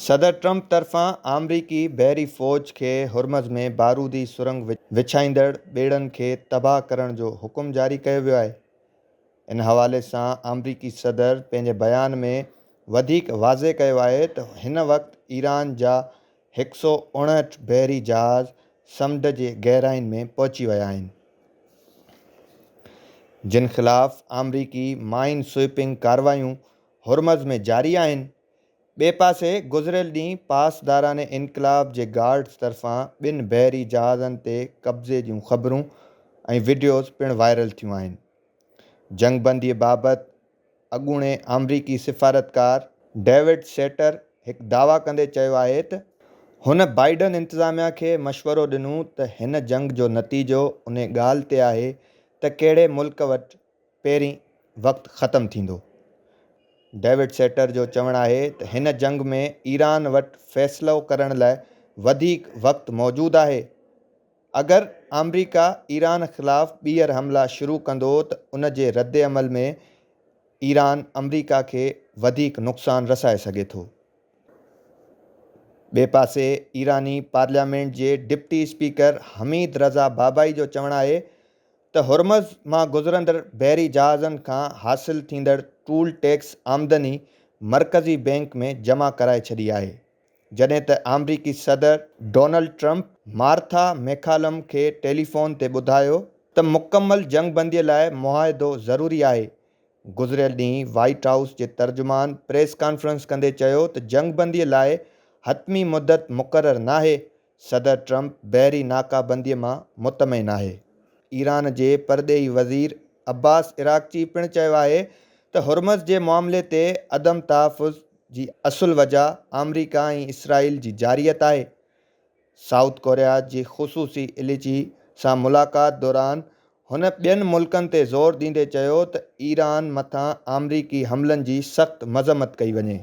صدر ٽرمپ طرفان آمريڪي بحري فوج کي هرمز ۾ بارودي سرنگ وڇائيندڙ ٻيڙن کي تباهه ڪرڻ جو حڪم جاري ڪيو ويو آهي. ان حوالي سان آمريڪي صدر پنهنجي بيان ۾ وڌيڪ واضح ڪيو آهي ته هن وقت ايران جا 159 بحري جهاز سمنڊ جي گهرائين ۾ پهچي ويا آهن، جن خلاف آمريڪي مائن سوئپنگ ڪارروايون هرمز ۾ جاري آهن. ٻئي پاسي گذريل ڏينهن پاسداران انقلاب جي گارڊز طرفان ٻن بحري جهازن تي قبضي جون خبرون ۽ وڊيوز پڻ وائرل ٿيون آهن. جنگ بندي بابت اڳوڻي آمريڪي سفارتڪار ڊيوڊ سيٽر هڪ دعويٰ ڪندي چيو آهي ته، هن بائيڊن انتظاميا کي مشورو ڏنو ته هن جنگ جو نتيجو انهي ڳالهه تي آهي ته ڪهڙي ملڪ وٽ پهرين وقت ختم ٿيندو. ڊيوڊ سيٽر جو چوڻ آهي ته هن جنگ ۾ ايران وٽ فيصلو ڪرڻ لاء وڌيڪ وقت موجود آهي، اگر آمريڪا ايران خلاف ٻيهر حملا شروع ڪندو ته ان جي ردعمل ۾ ايران آمريڪا کي وڌيڪ نقصان رسائي سگهي ٿو. ٻئي پاسي ايراني پارليامينٽ جي ڊپٽي اسپيڪر حميد رضا بابائي جو چوڻ آهي ته هرمز مان گذرندڙ بحري جهازن کان حاصل ٿيندڙ ٽول ٽيڪس آمدني مرڪزي بئنڪ ۾ جمع ڪرائي ڇڏي آهي، جڏهن ته آمريڪي صدر ڊونلڊ ٽرمپ مارٿا ميڪالم کي ٽيليفون تي ٻڌايو ته مڪمل جنگبندي لاء معاهدو ضروري آهي. گذريل ڏينهن وائيٽ هائوس جي ترجمان پريس ڪانفرنس ڪندي چيو ته جنگبندي لاء حتمي مدت مقرر ناهي، صدر ٽرمپ بحري ناڪابندي مان مطمئن آهي. ايران جي پرڏيهي وزير عباس عراقچي پڻ چيو آهي ته هرمز جي معاملي تي عدم تحفظ جي اصل وجهه آمريڪا ۽ اسرائيل جي جارحيت آهي. سائوٿ ڪوريا جي خصوصي اليچي سان ملاقات دوران هن ٻين ملڪن تي زور ڏيندي چيو ته ايران مٿان آمريڪي حملن جي سخت مذمت ڪئي وڃي.